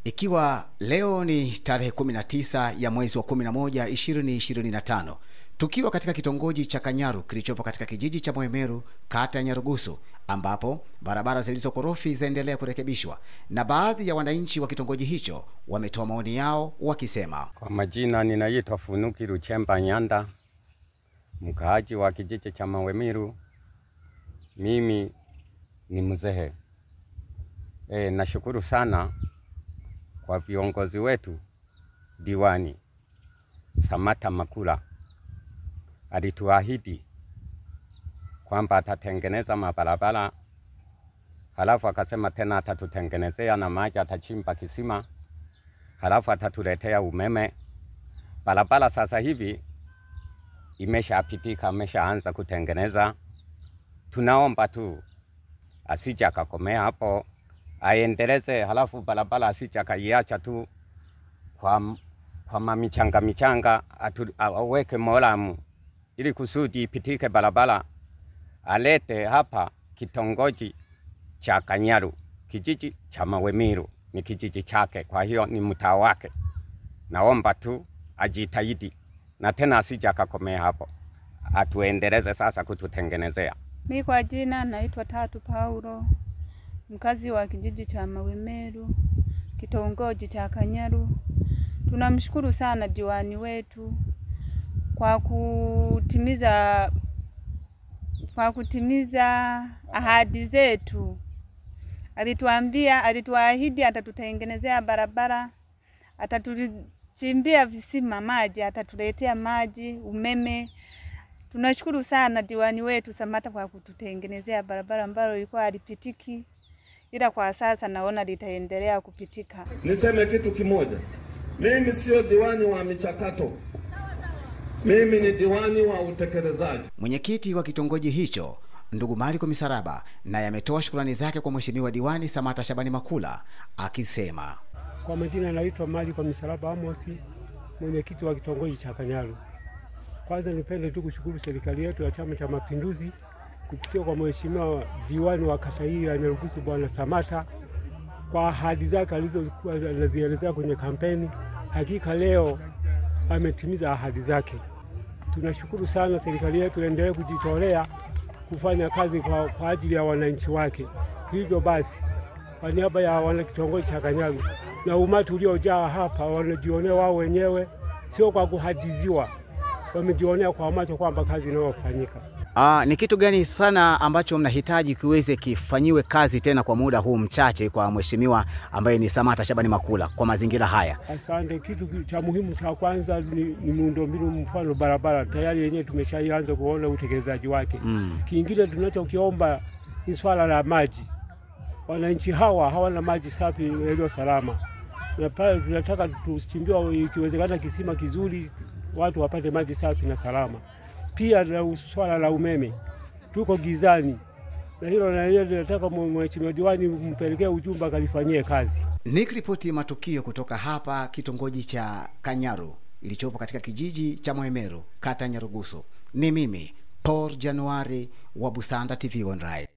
Ikiwa leo ni tarehe 19 ya mwezi wa 11 2025, tukiwa katika kitongoji cha Kanyaru kilichopo katika kijiji cha Mwemeru, kata ya Nyarugusu, ambapo barabara zilizokorofi zaendelea kurekebishwa na baadhi ya wananchi wa kitongoji hicho wametoa maoni yao wakisema: kwa majina ninaitwa Funuki Ruchemba Nyanda, mkaaji wa kijiji cha Mwemeru. Mimi ni mzee. Nashukuru sana kwa viongozi wetu. Diwani Samata Makula alituahidi kwamba atatengeneza mabarabara, halafu akasema tena atatutengenezea na maji, atachimba kisima, halafu atatuletea umeme. Barabara sasa hivi imeshapitika, ameshaanza kutengeneza. Tunaomba tu asije akakomea hapo, aendeleze, halafu barabara asije akaiacha tu kwa michanga michanga, aweke moramu ili kusudi ipitike barabara, alete hapa kitongoji cha Kanyaru, kijiji cha Mawemiru ni kijiji chake, kwa hiyo ni mtaa wake. Naomba tu ajitahidi na tena asije akakomea hapo, atuendeleze sasa kututengenezea. Mimi kwa jina naitwa Tatu Paulo, mkazi wa kijiji cha Mawemeru, kitongoji cha Kanyaru. Tunamshukuru sana diwani wetu kwa kutimiza ahadi zetu. Alituambia, alituahidi atatutengenezea barabara, atatuchimbia visima maji, atatuletea maji, umeme. Tunashukuru sana diwani wetu Samata kwa kututengenezea barabara ambayo ilikuwa halipitiki, ila kwa sasa naona litaendelea kupitika. Niseme kitu kimoja, mimi sio diwani wa michakato, mimi ni diwani wa utekelezaji. Mwenyekiti wa kitongoji hicho ndugu Maliko Misaraba naye ametoa shukrani zake kwa Mheshimiwa Diwani Samata Shabani Makula akisema: kwa majina naitwa Maliko Misaraba Amosi, mwenyekiti wa kitongoji cha Kanyaru. Kwanza nipende tu kushukuru serikali yetu ya Chama cha Mapinduzi kupitia kwa Mheshimiwa diwani wa kata hii ya Nyarugusu Bwana Samata kwa ahadi zake alizokuwa anazielezea kwenye kampeni. Hakika leo ametimiza ahadi zake. Tunashukuru sana serikali yetu, endelee kujitolea kufanya kazi kwa ajili ya wananchi wake. Hivyo basi, kwa niaba ya wana kitongoji cha Kanyaru na umati uliojaa hapa, wanajionea wao wenyewe, sio kwa kuhadiziwa, wamejionea kwa macho kwamba kazi inayofanyika. Ni kitu gani sana ambacho mnahitaji kiweze kifanyiwe kazi tena kwa muda huu mchache kwa mheshimiwa ambaye ni Samata Shabani Makula kwa mazingira haya? Asante. Kitu cha muhimu cha kwanza ni miundombinu, mfano barabara tayari yenyewe tumeshaanza kuona utekelezaji wake. Kingine tunachokiomba ni swala la maji. Wananchi hawa hawana maji safi yaliyo salama, na pale tunataka tuchimbiwe ikiwezekana kisima kizuri, watu wapate maji safi na salama. Pia na swala la umeme, tuko gizani, na hilo na hilo tunataka mheshimiwa diwani mpelekee ujumbe akalifanyie kazi. Nikiripoti matukio kutoka hapa kitongoji cha Kanyaru ilichopo katika kijiji cha Mwemeru, kata Nyarugusu, ni mimi Paul Januari wa Busanda TV Online.